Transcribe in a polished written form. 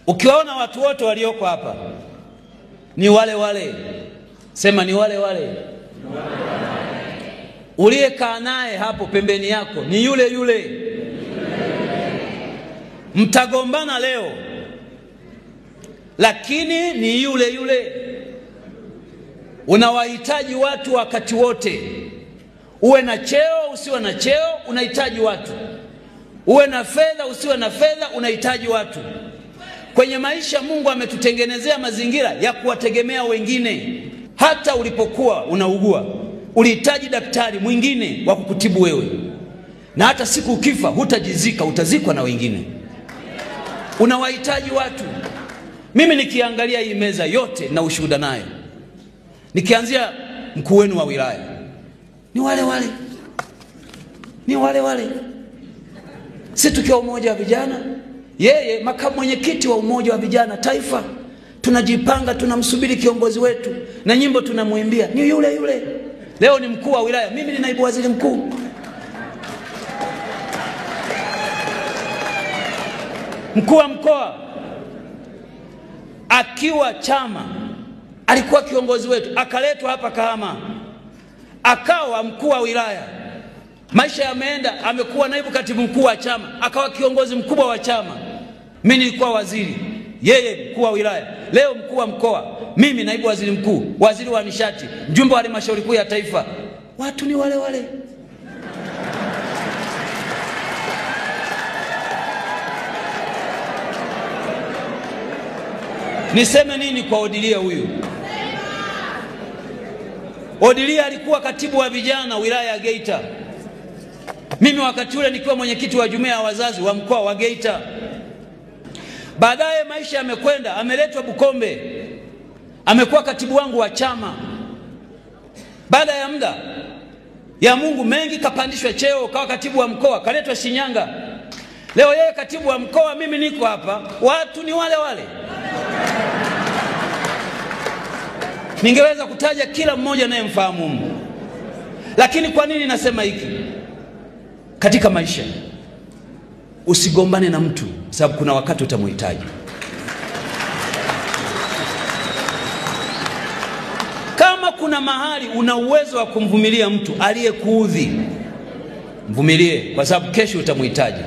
Ukiwaona watu wote walioko hapa ni wale wale, sema ni wale wale. Uliyekaa naye hapo pembeni yako ni yule yule. Mtagombana leo, lakini ni yule yule. Unawahitaji watu wakati wote. Uwe na cheo usiwe na cheo, unahitaji watu. Uwe na fedha usiwe na fedha, unahitaji watu. Kwenye maisha Mungu ametutengenezea mazingira ya kuwategemea wengine. Hata ulipokuwa unaugua, ulihitaji daktari mwingine wa kukutibu wewe. Na hata siku ukifa hutajizika, utazikwa na wengine. Unawahitaji watu. Mimi nikiangalia hii meza yote na ushuhuda nayo, nikianzia mkuu wenu wa wilaya, ni wale wale, ni wale wale. Sisi tukiwa umoja wa vijana, yeye makamu mwenyekiti wa umoja wa vijana taifa, tunajipanga, tunamsubiri kiongozi wetu na nyimbo tunamuimbia ni yule yule. Leo ni mkuu wa wilaya, mimi ni naibu waziri mkuu. Mkuu wa mkoa akiwa chama alikuwa kiongozi wetu, akaletwa hapa Kahama akawa mkuu wa wilaya. Maisha yameenda, amekuwa naibu katibu mkuu wa chama, akawa kiongozi mkubwa wa chama. Mimi nilikuwa waziri, yeye mkuu wa wilaya. Leo mkuu wa mkoa, mimi naibu waziri mkuu, waziri wa nishati, mjumbe wa halmashauri kuu ya taifa. Watu ni wale wale. Niseme nini kwa Odilia huyu? Odilia alikuwa katibu wa vijana wilaya ya Geita. Mimi wakati ule nikiwa mwenyekiti wa jumuiya ya wazazi wa mkoa wa Geita. Baadaye maisha yamekwenda, ameletwa Bukombe, amekuwa katibu wangu wa chama. Baada ya muda ya Mungu mengi, kapandishwa cheo, kawa katibu wa mkoa, kaletwa Shinyanga. Leo yeye katibu wa mkoa, mimi niko hapa. Watu ni wale wale. Ningeweza kutaja kila mmoja anayemfahamu Mungu. Lakini kwa nini nasema hiki? Katika maisha usigombane na mtu, sababu kuna wakati utamhitaji. Kama kuna mahali una uwezo wa kumvumilia mtu aliyekuudhi, mvumilie, kwa sababu kesho utamhitaji.